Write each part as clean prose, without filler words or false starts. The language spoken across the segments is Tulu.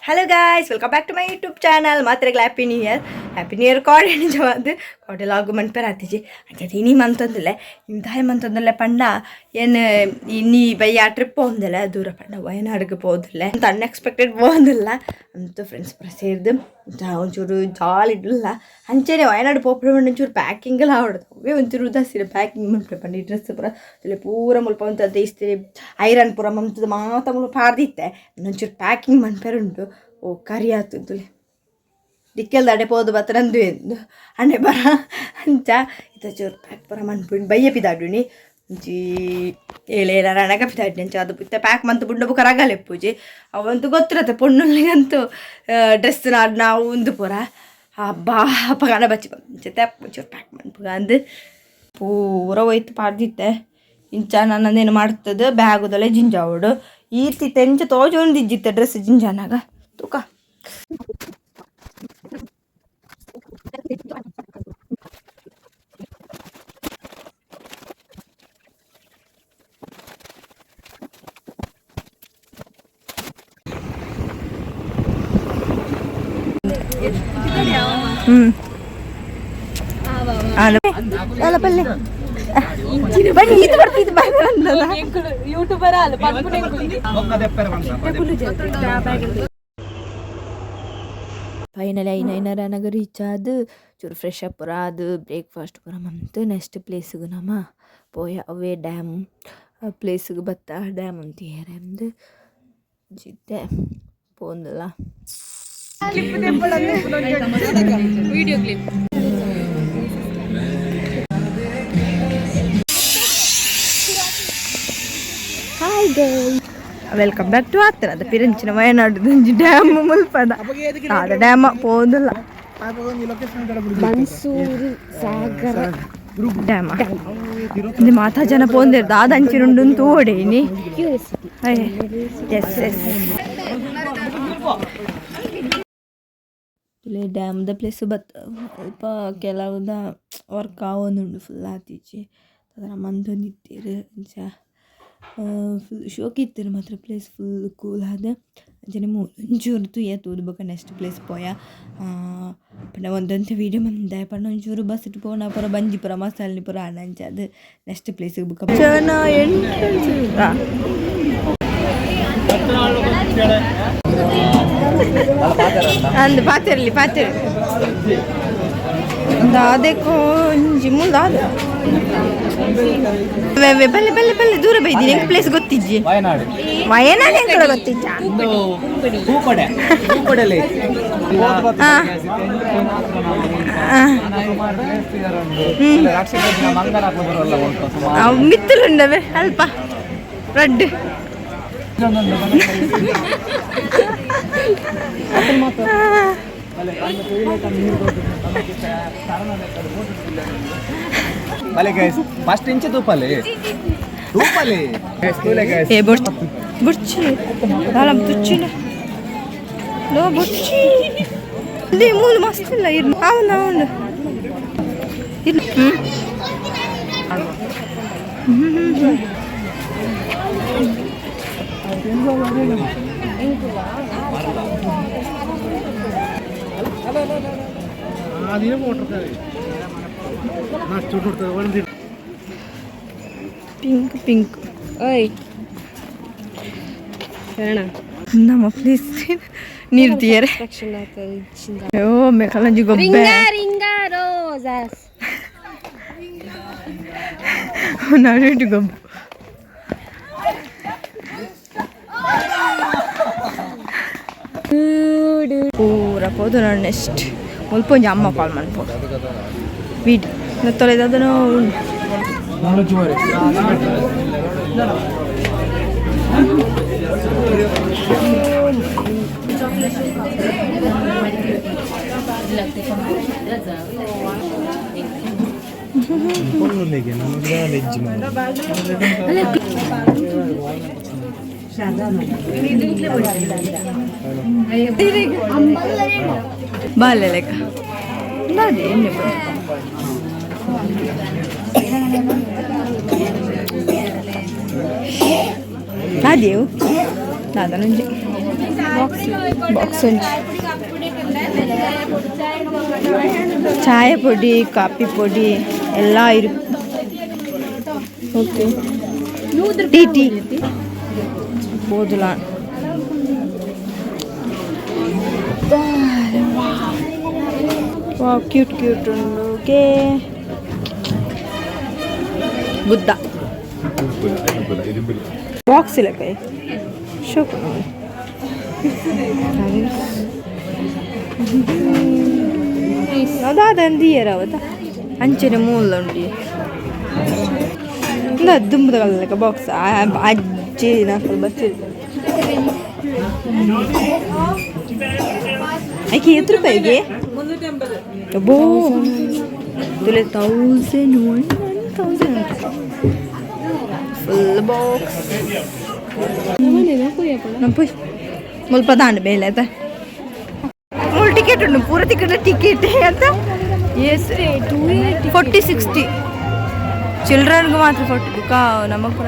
Hello guys, welcome back to my YouTube channel. ಮಾತ್ರೆಗಳ happy new year, happy new year. ಕೋಡೆ ನಿಜವಾದ ಕೋಡೆ ಲಾಗು ಮನ್ಪೆರ ಆತಿಜಿ ಅಂಚ ಇನಿ ಮಂತೊಂದಿಲ್ಲ, ದಾಯ ಮಂತೊಂದಿಲ್ಲ ಪಂಡ ಏನು ಇನ್ನಿ ಬಯ್ಯ ಟ್ರಿಪ್ ಪೋಂದಿಲ್ಲ ದೂರ ಪಂಡ ವಯನಾಡ್ಗೆ ಪೋದಿಲ್ಲ ಅಂತ ಅನ್ಎಕ್ಸ್ಪೆಕ್ಟೆಡ್ ಪೋಂದಿಲ್ಲ ಅಂತ ಫ್ರೆಂಡ್ಸ್ ಪೂರ ಸೇರ್ದು ಒಂಚೂರು ಜಾಲಿ ಇಡಲ್ಲ. ಅಂಚೆನೆ ವಯನಾಡು ಪೋಪುನ ಒಂಚೂರು ಪ್ಯಾಕಿಂಗ್ ಆವಡ್ದು ಅವೇ ಒಂಚೂರು ಉದಾಸಿನ ಪ್ಯಾಕಿಂಗ್ ಮನ್ಪೆ ಪಂಡ ಈ ಡ್ರೆಸ್ ಪೂರ ಪೂರ ಮುಲ್ಪ ಒಂತ ಇಸ್ತ್ರಿ ಐರನ್ ಪೂರ ಮಂತದ ಮಾತ ಮುಲ್ಪ ಪಾರ್ದಿತ್ತೆ, ಒಂಚೂರು ಪ್ಯಾಕಿಂಗ್ ಮನ್ಪೆರುಂಡು. ಓ ಕರಿ ಆತು ತುಲೆ ದಿಕ್ಕೆಲ್ದಾಡೆ ಪೋದು ಬತ್ತರಂದು ಎಂದು ಅಣ್ಣೆ ಬರ ಅಂಚ ಇತ್ತ ಚೂರು ಪ್ಯಾಕ್ ಪೂರ ಮನ್ಪುಂಡು. ಬಯ್ಯ ಪಿದಾಡುನಿ ಒಂಜಿ ಏಳು ಏಳರ ಅಣಗ ಪಿದಾಡ್ನಿ. ಅಂಚ ಅದು ಇತ್ತೆ ಪ್ಯಾಕ್ ಮಂತ್ ಬುಂಡ ಬುಕ್ಕ ರಗಲೆಪ್ಪುಜಿ ಅವಂತೂ ಗೊತ್ತಿರತ್ತೆ ಪೊಣ್ಣುಲಿಗಂತೂ ಡ್ರೆಸ್ ನಾಡು ನಾವು ಉಂದು ಪೂರ ಹಬ್ಬ ಪಗಾನ ಬಚ್ಚಿ ಅಂಚತೆ ಒಂಚೂರು ಪ್ಯಾಕ್ ಮನ್ಪುಗ ಅಂದು ಪೂರ ಹೋಯ್ತು ಪಾಡ್ದಿತ್ತೆ. ಇಂಚ ನನ್ನದೇನು ಮಾಡ್ತದೆ ಬ್ಯಾಗುದಲ್ಲೇ ಜಿಂಜಾವಡು ಈರ್ತಿತ್ತೆ ಇಂಚ ತೋಜೊಂದಿಜ್ಜಿತ್ತೆ ಡ್ರೆಸ್ ಜಿಂಜಾನಾಗ ತೂಕ. ಹ್ಮ್ ಅಲ್ಲ ಬಲ್ಲೆ ಬನ್ನಿ, ಇದು ಬರ್ತಿದ್ದು ಬಂದಲ್ಲ. ಯೂಟ್ಯೂಬರ್ ಅಲ್ಲ. ಫೈನಲಿ ಐನೈನರ ನಗ ರೀಚ್ ಆದ್ ಚೂರು ಫ್ರೆಶ್ ಅಪ್ ಪೂರ ಆದ್ ಬ್ರೇಕ್ಫಾಸ್ಟ್ ಪೂರ ಮಂತ್ ನೆಕ್ಸ್ಟ್ ಪ್ಲೇಸ್ಗೆ ನಮ ಪೋಯ. ಅವೇ ಡ್ಯಾಮ್ ಪ್ಲೇಸ್ಗೆ ಬತ್ತ ಡ್ಯಾಮ್ ಅಂತ ಅಂದು ಜಿದ್ದೆ ಪೋಂದಲ್ಲ. Video clip. Hi guys, welcome back to ಆತನದ ಪಿರಂಚಿನ ವಯನಾಡು ಡ್ಯಾಮ್ ಮುಲ್ಪದ ಆದ ಡ್ಯಾಮ್ ಪೋಂದಲ್ಲ. ಮನ್ಸೂರು ಸಾಗರ. ಡ್ಯಾಮ್ ಇದು ಮಾತಾ ಜನ ಪೋಂದಿರ್ದು ಆದ ಅಂಚಿನುಂಡು ತೋಡೇನಿ. ಎಸ್ ಎಸ್ ಇಲ್ಲಿ ಡ್ಯಾಮ್ದ ಪ್ಲೇಸ್ ಬತ್ ಅಲ್ಪ ಕೆಲವುದ ವರ್ಕ್ ಆವೊಂದುಂಡು, ಫುಲ್ ಆತಿಜಿ. ಅದರ ಮಂದೊಂದಿತ್ತೆರ್ ಅಂಚ ಫುಲ್ ಶೋಕು ಇತ್ತೆರ್ ಮಾತ್ರ. ಪ್ಲೇಸ್ ಫುಲ್ ಕೂಲ್ ಆದ್ ಅಂಚನೆ ಒಂಚೂರು ತೂಯ ತೂದು ಬೊಕ ನೆಕ್ಸ್ಟ್ ಪ್ಲೇಸ್ ಪೋಯ. ಪಂಡ ಒಂತೊಂತೆ ವೀಡಿಯೋ ಮಂದೆ ಪಂಡ ಒಂಚೂರು ಬಸ್ಟ್ ಪೋನ ಪೂರ ಬಂಜಿ ಪೂರ ಮಸಾಲೆ ಪೂರ ಆಂಡ್ ಅಂಚ ಅದು ನೆಕ್ಸ್ಟ್ ಪ್ಲೇಸ್ ಬೊಕ ಜನ ಎಂಟ್ರೆನ್ಸ್. ಅಂದ್ ಪಾತೆರ್ಲಿ ಪಾತೆರ್ ದಾದೆಕೋ ಒಂಜಿ ಮುಲ್ದಾದ ಬಲ್ಲೆ ಬಲ್ಲೆ ಬಲ್ಲೆ ದೂರ ಬೈದಿನಿ. ಎಂಕ್ ಪ್ಲೇಸ್ ಗೊತ್ತಿಜ್ಜಿ. ವಯನಾಡು. ವಯನಾಡ್ ಎಂಕಲ ಗೊತ್ತಿಜ್ಜ. ಒಂದು ಪೂಕೊಡೆ, ಪೂಕೊಡೆ ಲೇಕ್. ಅವು ಮಿತ್ತಲುಂಡವೆ ಅಲ್ಪ ರಡ್ಡ್. ಬಲೆ ಗೈಸ್, ಫಸ್ಟ್ ಇಂಚೆ ತೂಪಲೆ ತೂಪಲೆ ತೂಲೆ ಗೈಸ್. ಏ ಬೊರ್ಚಿ ಬೊರ್ಚಿ ದಾಲ ತುಚ್ಚಿನ ಲೋ ಬೊರ್ಚಿ ಇಲ್ಲಿ ಮೂಲು ಮಸ್ತ್ ಇಲ್ಲ ಇರ್ಲು. ಅವನು ಅವನು ಇರ್ಲು. ಹ್ಮ್ ಹ್ಮ್ ಹ್ಮ್ ಪಿಂಕ್ ಪಿಂಕ್. ಓಯ್ ಶರಣ. ನಮ್ಮ ಪ್ಲೀಸ್ ನೀರು ತೀಯರೆ. ಓ ಮೇಕಲಂಜಿ ಗೊಬ್ಬೆ. Ring a ring a roses. ನಡುಟು ಗೊಬ್ಬು ಪೂರ ಪೋದು. ನಾನು ನೆಕ್ಸ್ಟ್ ಮುಲ್ಪ ಒಂಜಿ ಅಮ್ಮ ಕಾಲ್ ಮನ್ಪು ವೀಡ್ ತೊಳೆದದನು ಉಂಡು. ಬಾಲೆ ಲೆಕ್ಕ ನಾದೆ ಎಣ್ಣೆ ನಾದೇವು ನಾದನಂಜಿ. ಬಾಕ್ಸ್ ಒಂಜಿ ಚಾಯ ಪೊಡಿ ಕಾಫಿ ಪೊಡಿ ಎಲ್ಲ ಇರು. ಓಕೆ, ಟೀ ಟೀ ಬೋದುಲ. ವಾವ್, ಕ್ಯೂಟ್ ಕ್ಯೂಟ್ ಉಂಡು. ಓಕೆ, ಬುದ್ಧ ಬಾಕ್ಸ್ ಇಲ್ಲ ಕೈ ಶೋಕು. ಅದಾದಂದಿಯರ ಅವತ್ತ ಅಂಚನೆ ಮೂಲ ಉಂಡಿ ದುಂಬುದ ಲೆಕ್ಕ ಬಾಕ್ಸ್ ಅಜ್ಜಿ ನಕಲ್ ಬಚ್ಚಿದೆ. ಐಕೆ ಎತ್ತು ರೂಪಾಯಿಗೆ ಅಬ್ಬೋ ತುಲೆ 1000, 1000 ಫುಲ್ ಬಾಕ್ಸ್. ನಮ್ಮ ಮುಲ್ಪ ದಾಂಡ್ ಬೇಲೆ ಆತ. ಮೂರು ಟಿಕೆಟ್ ಉಂಟು, ಪೂರ ಟಿಕೆಟ್ ಟಿಕೆಟ್ ಅಂತ. ಎಸ್, 40 60 ಚಿಲ್ಡ್ರನ್ಗೆ ಮಾತ್ರ 40. ಬುಕ್ಕ ನಮಗೆ ಪೂರ.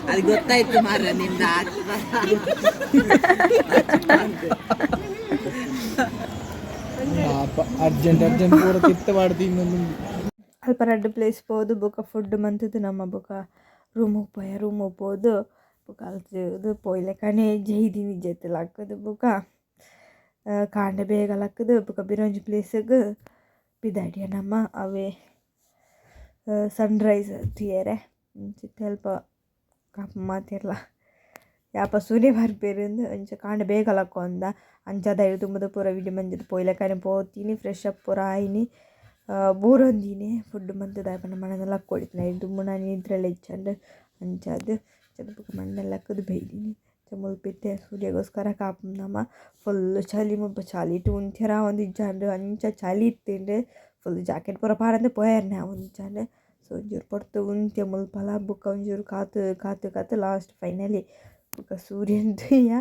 ಅದು ಗೊತ್ತಾಯ್ತು ಮಾರ ನಿಂದ. ಅರ್ಜೆಂಟ್ ಅರ್ಜೆಂಟ್ ಪೂರ ತಿತ್ತ ಮಾಡ್ತೀನಿ. ಅಲ್ಪ ರಡ್ಡ್ ಪ್ಲೇಸ್ ಪೋದು ಬೊಕ ಫುಡ್ ಮಂತುದು ನಮ್ಮ ಬೊಕ ರೂಮುಗ್ ಪೋಯ. ರೂಮುಗ್ ಪೋದು ಬೊಕ ಅಲ್ತ್ ಪೋಯಿಲೆಕನೆ ಜೈದಿನಿ ಜೆತ್ತ್ ಲಕ್ಕುದು ಬೊಕ ಕಾಂಡೆ ಬೇಗ ಲಕ್ಕುದು ಬೊಕ ಬಿರೊಂಜಿ ಪ್ಲೇಸ್ಗ್ ಪಿದಾಡಿಯ ನಮ್ಮ. ಅವೇ ಸನ್ರೈಸ್ ತೂಯೆರೆ. ಇಂಚಿತ್ತೆ ಅಲ್ಪ ಕಾಪು ಮಾತೆರ್ಲ ಯಾಪ ಸೂರ್ಯ ಬರ್ಪೆರ್ ಅಂಚ ಕಾಂಡೆ ಬೇಗ ಲಕ್ಕೊಂದ. ಅಂಚಾದ್ ಐಟ್ ದುಂಬುದ ಪೂರ ವಿಡಿಯೋ ಮಂಜುದು ಪೋಯಿಲೆಕನೆ ಪೋತಿನಿ. ಫ್ರೆಶ್ ಅಪ್ ಪೂರ ಆಯಿನಿ, ಬೂರೊಂದಿನಿ. ಫುಡ್ ಮಂತುದು ದಾಯೆ ಪಂಡ ಮಣದ ಲಕ್ಕೊಡಿತ್ತಿನ ಐಟ್ ದುಂಬು ನಾನ್ ನಿದ್ರೆಲ ಇಜ್ಜಂಡ್. ಅಂಚಾದ್ ಬೊಕ ಮಣ್ಣೆ ಲಕ್ಕುದು ಬೈದಿನಿ. ಮುಲ್ಪ ಇತ್ತೆ ಸೂರ್ಯಗೋಸ್ಕರ ಕಾಪುನ ನಮ. ಫುಲ್ ಚಳಿ ಮುಲ್ಪ, ಚಳಿಟ್ ಉಂತ್ಯೆರ ಆವೊಂದಿಜ್ಜಂಡ್, ಅಂಚ ಚಳಿ ಇತ್ತಿಂಡ್. ಫುಲ್ ಜಾಕೆಟ್ ಪೂರ ಪಾಡೊಂದು ಪೋಯೆರ್ನೆ ಆವೊಂದಿಜ್ಜಂಡ್. ಸೊ ಒಂಚೂರು ಪೊರ್ತು ಉಂತ್ಯ ಮುಲ್ಪಲ. ಬೊಕ ಒಂಚೂರು ಕಾತು ಕಾತು ಕಾತು ಲಾಸ್ಟ್ ಫೈನಲಿ ಬೊಕ ಸೂರ್ಯನ್ ತೂಯ.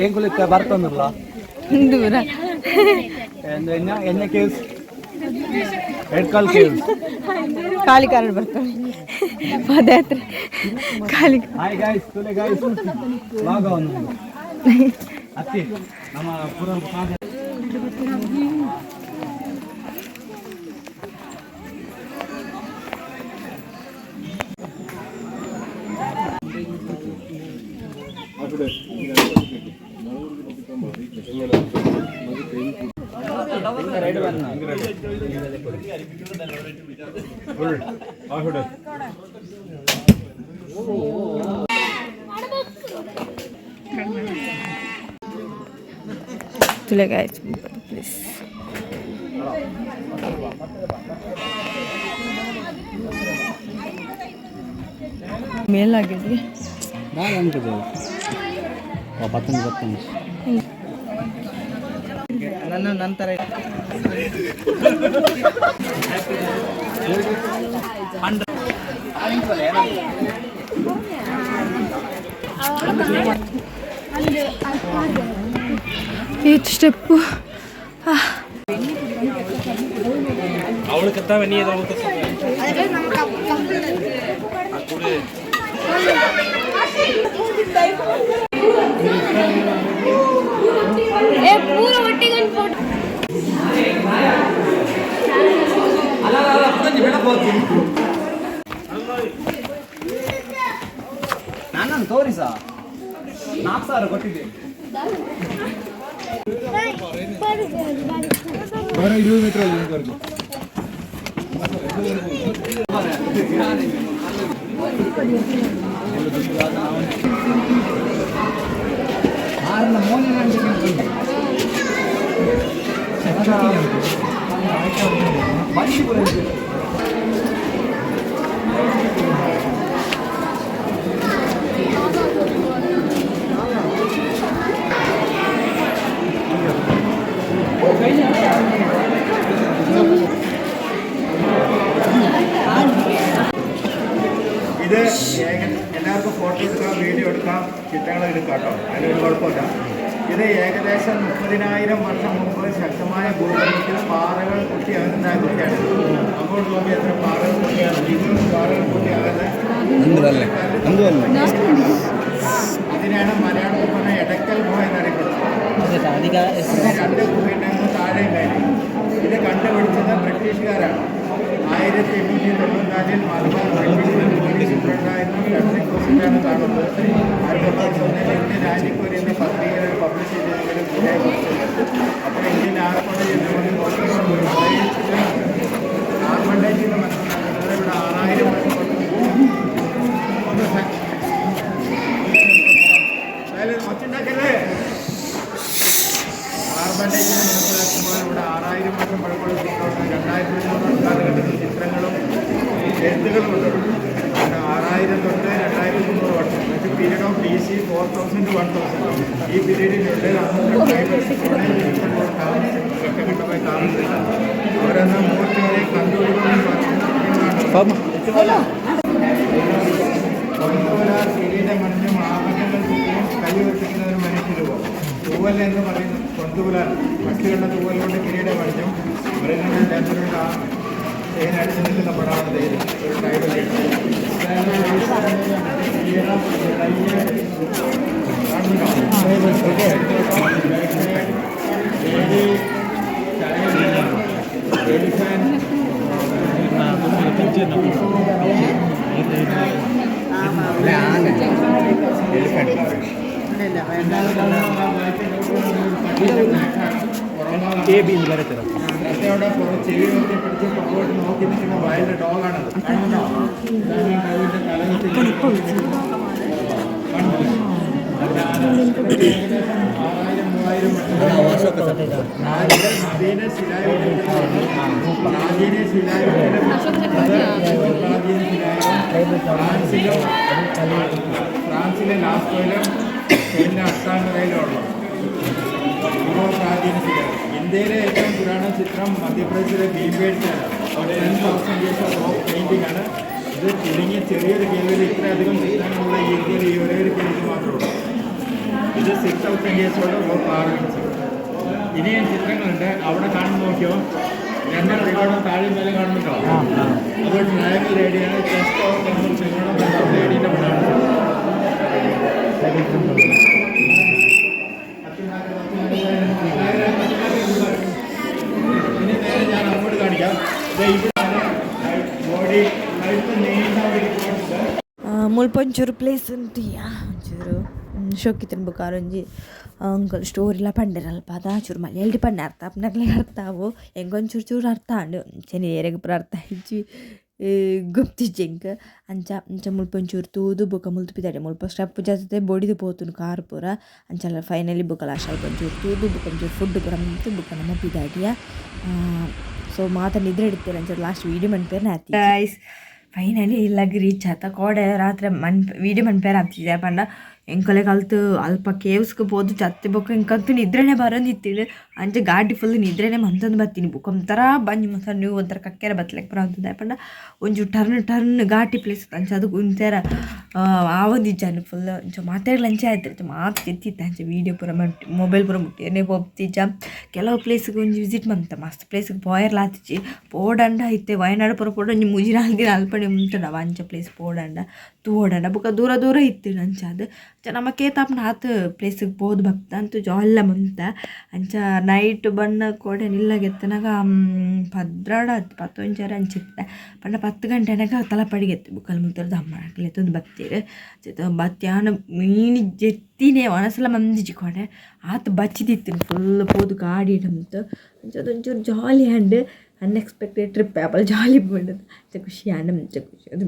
ಎಂಕುಲು ಬರ್ತೊಂದುಲ್ಲ. ದೂರ. ಎನ್ನ ಕೇವ್ಸ್, ಎಡ್ಕಲ್ ಕೇವ್ಸ್. ಖಾಲಿ ಕಾರಣ ಬರ್ತಾನೆ ಪಾದಯಾತ್ರೆ ಖಾಲಿ. ಹಾಯ್ ಗಾಯ್ಸ್, ತುಲೆ ಗಾಯ್ಸ್, ವ್ಲಾಗ್ ಒಂದು ಅತ್ತಿ ನಮ್ಮ ಪೂರ. ತುಲೆ ಗಾಯ್ಸ್, ಪ್ಲೀಸ್. ಮೇಲಾಗಿದೆ. ಪತ್ತೊಂದು ಪತ್ತೊಂದು. ನನ್ನ ನಂತರ. ಏತ್ ಸ್ಟೆಪ್ಪು. ಪೂರ ಒಟ್ಟಿಗೆ ಒಂದು ಫೋಟೋ. ಅಲ್ಲ ಅಲ್ಲ, ಬೆಳಕು ನಾನು ತೋರಿಸ 4000 ಕೊಟ್ಟಿದ್ದೆ. 20 ಮೀಟರ್. ഇത് എല്ലാവർക്കും ഫോട്ടോ എടുക്കാം, വീഡിയോ എടുക്കാം, ചിത്രങ്ങൾ എടുക്കാം കേട്ടോ, അതിനൊരു കുഴപ്പമില്ല. ഇത് ഏകദേശം 30,000 വർഷം മുമ്പ് ശക്തമായ ഭൂകമ്പത്തിൽ പാറകൾ പൊട്ടിയാകുന്നതായ കുട്ടിയാണ്. അങ്ങോട്ട് നോക്കി എത്ര പാറകൾ പൊട്ടിയാണ്, ഇത് പാറകൾ പൊട്ടിയാകുന്ന ഇതിനാണ് മലയാളത്തിൽ പറഞ്ഞ എടക്കൽ ഗുഹ എന്നറിയപ്പെടുന്നത്. രണ്ട് ഗുഹയുണ്ടെങ്കിൽ താഴെ മേലെ. ഇത് കണ്ടുപിടിച്ചത് ബ്രിട്ടീഷുകാരാണ്. 1894 മലബാർ ബ്രിട്ടീഷ് പോലീസ് സൂപ്രണ്ടായിരുന്ന ഫെഡറിക് കോസിറ്റാണ് കാണുന്നത്. 1901 ഇന്ത്യൻ ആന്റിക്വറി എന്ന പത്രികയിൽ പബ്ലിഷ് ചെയ്ത ഗുഹയെക്കുറിച്ച്. അപ്പോൾ ഇന്ത്യൻ ആർക്കോളജി കാർബൺ ഡൈറ്റിൽ മനസ്സിലാക്കുന്നത് ഇവിടെ 6000 വർഷം ഒന്ന് ഒച്ചുണ്ടാക്കല്ലേ. കാർബൺ ഡൈറ്റിൽ മനസ്സിലാക്കുമ്പോൾ ഇവിടെ 6000 വർഷം പഴക്കമുള്ള ചിത്രമാണ്. 2300 കാലഘട്ടത്തിൽ ചിത്രങ്ങളും എഴുത്തുകളും ഉണ്ട്. 6000 തൊട്ട് 2300 വർഷം, എന്നുവെച്ചാൽ പീരീഡ് ഓഫ് BC 4000 to 1000, ഈ പീരീഡിനുള്ളിൽ അന്നത്തെ ട്രൈബൽസ് ഘട്ടഘട്ടമായി താമസിച്ചത്. അവരന്ന് മൂർച്ചകളെ കണ്ടുപിടിക്കുന്ന കിരീടമണിഞ്ഞും ആഭരണങ്ങൾ കുത്തിയും കൈ ഉയർത്തിക്കുന്ന ഒരു മനുഷ്യരൂപം. തൂവൽ എന്ന് പറയുന്ന കൊണ്ടുപുലാൽ പക്ഷികളുടെ തൂവൽ കൊണ്ട് കിരീടമണിഞ്ഞും മൃഗങ്ങളുടെ ലേബറുടെ ആ തേനടിച്ച് നിൽക്കുന്ന പടമാണ് തേര്. ഒരു ട്രൈബൽ എലിഫാൻറ്റ്. നേരത്തെ ചെവി നോക്കി പിടിച്ച് പുറകോട്ട് നോക്കി നിൽക്കുന്ന വൈൽഡ് ഡോഗാണത്. കാണുന്നുണ്ടോ? ഇതാണ് ഈ ഡോഗിന്റെ തല വെച്ച് കാണുന്നില്ലേ? ഏകദേശം 6000 3000 വർഷം നവീന ശിലായുഗത്തിൽ, പ്രാചീന ശിലായുഗത്തിലെ പ്രാചീന ശിലായുഗം ഫ്രാൻസിലെ ലാസ്കോയിലും സ്പെയിനിലെ അട്ടാങ്കറയിലും ഉള്ളത് പ്രാചീന ശിലായുഗം. ഇന്ത്യയിലെ ഏറ്റവും പുരാണ ചിത്രം മധ്യപ്രദേശിലെ ഭീംബേഡ്കയാണ്. 10,000 ഇയേഴ്സ് ഓഫ് റോക്ക് പെയിൻറ്റിംഗ് ആണ് ഇത്. ചുരുങ്ങിയ ചെറിയൊരു കേവിൽ ഇത്രയധികം ചിത്രങ്ങളുള്ള ഈ ഇന്ത്യയിലെ ഈ ഒരേ ഒരു കേവ് മാത്രമേ ഉള്ളൂ. ഇത് 6,000 ഇയേഴ്സോടെ റോക്ക് കാർവിങ്സ്. ഇനിയും ചിത്രങ്ങളുണ്ട്. അവിടെ കാണുന്ന നോക്കിയോ, രണ്ട് ത്രികോണം താഴെ മേലെ കാണുന്നുണ്ടോ? അതൊരു ട്രയാങ്കിൾ ലേഡിയാണ്. ചെസ്റ്റ് ഓഫ് ടെമ്പിൾ ത്രികോണം ലേഡീൻ്റെ പടമാണ്. ഇനി നേരെ ഞാൻ അങ്ങോട്ട് കാണിക്കാം. ദേ ഇവിടാണ് ബോഡി, കഴുത്ത് നീണ്ട ഒരു പോയിട്ടുണ്ട്. ಮುಲ್ಪ ಒಂಚೂರು ಪ್ಲೇಸ್ ಉಂಟು, ಒಂಚೂರು ಶೋಕಿತ್ತಿನ ಬೊಕ ಒಂಜಿ ಅಂಕಲ್ ಸ್ಟೋರಿಲ ಪಂಡೆರ್ ಅಲ್ಪ ಅದ ಚೂರು ಮಲಯಾಳಿ ಪಂಡೆ, ಅರ್ಥ ಆಪುನಕ್ಲೆಗ್ ಅರ್ಥ ಆವು, ಎಂಕ್ ಒಂಚೂರು ಚೂರು ಅರ್ಥ ಆಂಡ್, ಅಂಚನೆ ಏರೆಗ್ ಪೂರ ಅರ್ಥ ಆಯಿಜಿ, ಗೊತ್ತಿಜ್ಜಿ ಎಂಕ್. ಅಂಚ ಅಂಚ ಮುಲ್ಪ ಒಂಚೂರು ತೂದು ಬೊಕ ಮುಲ್ತು ಪಿದಾಡೆ. ಮುಲ್ಪ ಸ್ಟೆಪ್ ಜತ್ತ್‌ದ್ ಬೊಡಿದ್ ಪೋತುಂಡು ಕಾರ್ ಪೂರ. ಅಂಚ ಫೈನಲಿ ಬೊಕ ಲಾಸ್ಟ್ ಅಲ್ಪ ಒಂಚೂರು ತೂದು ಬೊಕ ಒಂಚೂರು ಫುಡ್ ಪೂರ ಮಂತ್ ಬೊಕ ನಮ ಪಿದಾಡಿಯ. ಸೊ ಮಾತ ನಿದ್ರೆ ಇಡ್ತೇವೆ, ಅಂಚ ಲಾಸ್ಟ್ ವೀಡಿಯೋ ಮನ್ಪೆರೆ ಆತಿ. ಗೈಸ್, ಫೈನಲಿ ಇಲ್ಲಗ್ ರೀಚ್ ಆತ. ಕೋಡೆ ರಾತ್ರೆ ಮನ್ ವೀಡಿಯೋ ಮನ್ಪೆರೆ ಆತಿಜಿ ಪಂಡ ಎಂಕಲೆ ಕಲ್ತು ಅಲ್ಪ ಕೇವ್ಸ್ಗ್ ಪೋದು ಜತ್ತಿ ಬೊಕ್ಕ ಎಂಕಂತು ನಿದ್ರೆನೆ ಬರೊಂದಿತ್ತಿಂಡ್. ಅಂಚ ಗಾಡಿ ಫುಲ್ ನಿದ್ರೆನೆ ಮಂತೊಂದು ಬತ್ತೀನಿ. ಬೊಕ ಒಂಥರ ಬಂಜಿ ಮಂತ ನೀವು ಒಂಥರ ಕಕ್ಕೆರೆ ಬತ್ಲೆಕ್ ಪೂರ ಆತುಂಡು. ದಾಯೆ ಪಂಡ ಒಂಜಿ ಟರ್ನ್ ಟರ್ನ್ ಘಾಟಿ ಪ್ಲೇಸ್, ಅಂಚ ಅದು ಉಂತೆರ ಆವೊಂದಿಜ್ಜಾಂಡ್ ಫುಲ್. ಅಂಚ ಮಾತೆರ್ಲ ಅಂಚೆ ಆಯ್ತು, ಮಾತ ಜೆತ್ತಿತ್ತೆ. ಅಂಚ ವೀಡಿಯೋ ಪೂರ ಮೊಬೈಲ್ ಪೂರ ಮುಟ್ಟಿಯೇ ಪೋಪ್ತಿಜ್ಜ. ಕೆಲವು ಪ್ಲೇಸ್ಗೆ ಒಂಜಿ ವಿಸಿಟ್ ಮಂತ, ಮಸ್ತ್ ಪ್ಲೇಸ್ಗೆ ಪೋಯೆರ್ಲ ಆತಿಜಿ. ಪೋಡಂಡ ಇತ್ತೆ ವಯನಾಡ್ ಪೂರ ಪೋಡ ಒಂಜಿ ಮೂಜಿ ನಾಲ್ ದಿನ ಅಲ್ಪನೆ ಉಂತುಂಡು. ಅವು ಅಂಚ ಪ್ಲೇಸ್ ಪೋಡಂಡ ತೂವೊಡಂಡ ಬೊಕ ದೂರ ದೂರ ಇತ್ತಿಂಡ್. ಅಂಚಾದ್ ಅಂಚ ನಮಕ್ ಏತ್ ಆಪುಂಡು ಆತ್ ಪ್ಲೇಸ್ಗೆ ಪೋದು ಬತ್ತ ಅಂತೂ ಜಾಲಿಲ ಮಂತ. ಅಂಚ ನೈಟ್ ಬಣ್ಣ ಕೋಡೆ ನಿಲ್ಲಗ್ ಎತ್ತುನಗ 12 ಆತು, ಪತ್ತೊಂಜರೆ ಅಂಚ ಇತ್ತೆ. ಪಂಡ 10 ಗಂಟೆ ಆನಗ ತಲಪಾಡಿಗೆ ಎತ್ತು ಬೊಕ ಮುಲ್ತರ್ದ್ ಅಮ್ಮನಕ್ಲ್ ಎತ್ತೊಂದು ಬತ್ತೆರ್. ಮಧ್ಯಾಹ್ನ ಮೀನಿ ಜೆತ್ತಿನೆ ವನಸಲ ಮಂದಿಜಿ ಕೋಡೆ, ಆತ್ ಬಚ್ಚಿದಿತ್ತುಂಡು ಫುಲ್ ಪೋದು ಗಾಡಿಡ್ ಅಂತು. ಅಂಚ ಅದೊಂಚೂರು ಜಾಲಿ ಆಂಡ್. ಅನ್ಎಕ್ಸ್ಪೆಕ್ಟೆಡ್ ಟ್ರಿಪ್ ಆಪಲ್ ಜಾಲಿ ಪಂಡದು ಖುಷಿ ಆಂಡ ಖುಷಿ ಅದು.